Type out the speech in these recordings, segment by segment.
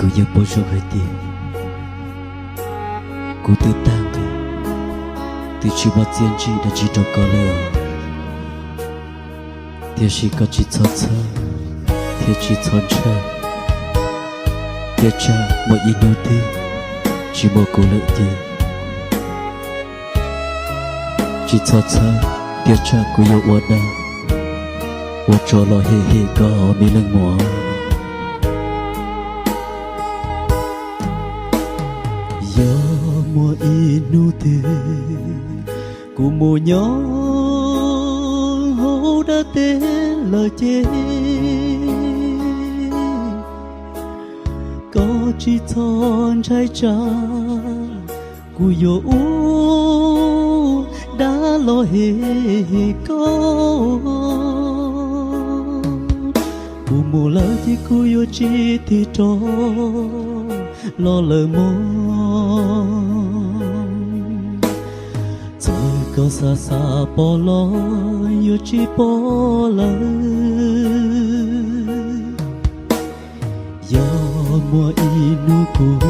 Kuv yeej paub zoo hais tias kuv twb tag nqi, twb tsis muaj txiaj ntsig dab tsi rau koj lawm, tiam sis koj tsis txhob txhawj thiab tsis txhob ntshai, tiam sis muaj ib hnub twg tsis muaj kuv lawm ces tsis txhob txhawj, tiam sis kuv yuav ua dag ua tsov los hem hem koj, me leej muam. Yog muaj ib hnub twg kuv mus nyob hauv dab teb lawm ces koj tsis txhob ntshai tsam, kuv yuav ua dag los hem hem koj. Kuv mus lawm ces kuv yuav tsis tig rov los lawm mog. Txawm koj xav xav pom los yuav tsis pom lawm. Yog muaj ib hnub kuv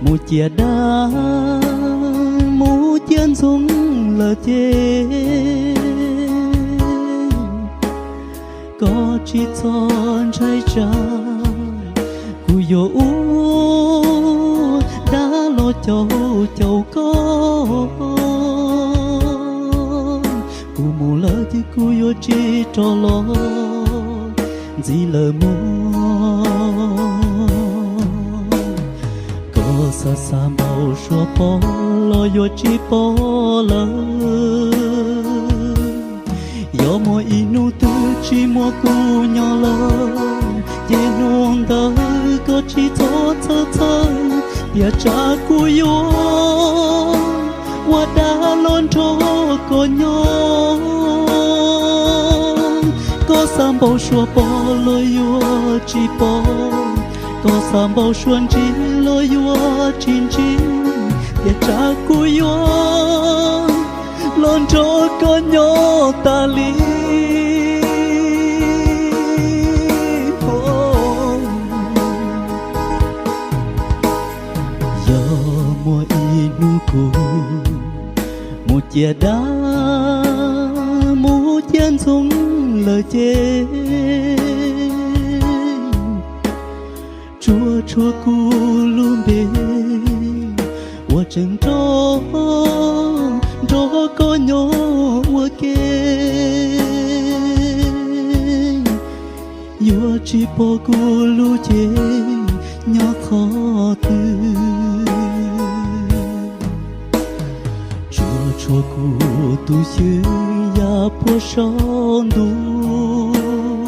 mus ciaj dab, mus ciaj ntxoov lawm ces koj tsis txhob ntshai tsam, kuv yuav ua dag los caum caum koj. Kuv mus lawm ces kuv yuav tsis rov los ntxiv lawm mog. Koj xav xav npaum suav pom los yuav tsis pom lawm. Yog muaj ib hnub twg tsis muaj kuv nyob lawm ces hnub ntawd koj tsis txhob txhawj txhawj, tiam sis kuv yuav ua dag los nrog koj nyob. Koj xav npaum suav pom los yuav tsis pom, koj xav npaum suav ntsib los yuav tsis ntsib, tiam sis kuv yuav los nrog koj nyob tas li. Yog muaj ib hnub kuv mus ciaj dab, mus ciaj ntxoov lawm ces tsuas tshuav kuv lub npe uas tseem nrog nrog koj nyob ua ke. Yuav tsis pom kuv lub cev nyob qhov twg, tsuas tshuav kuv tus xyw ya puag saum ntuj.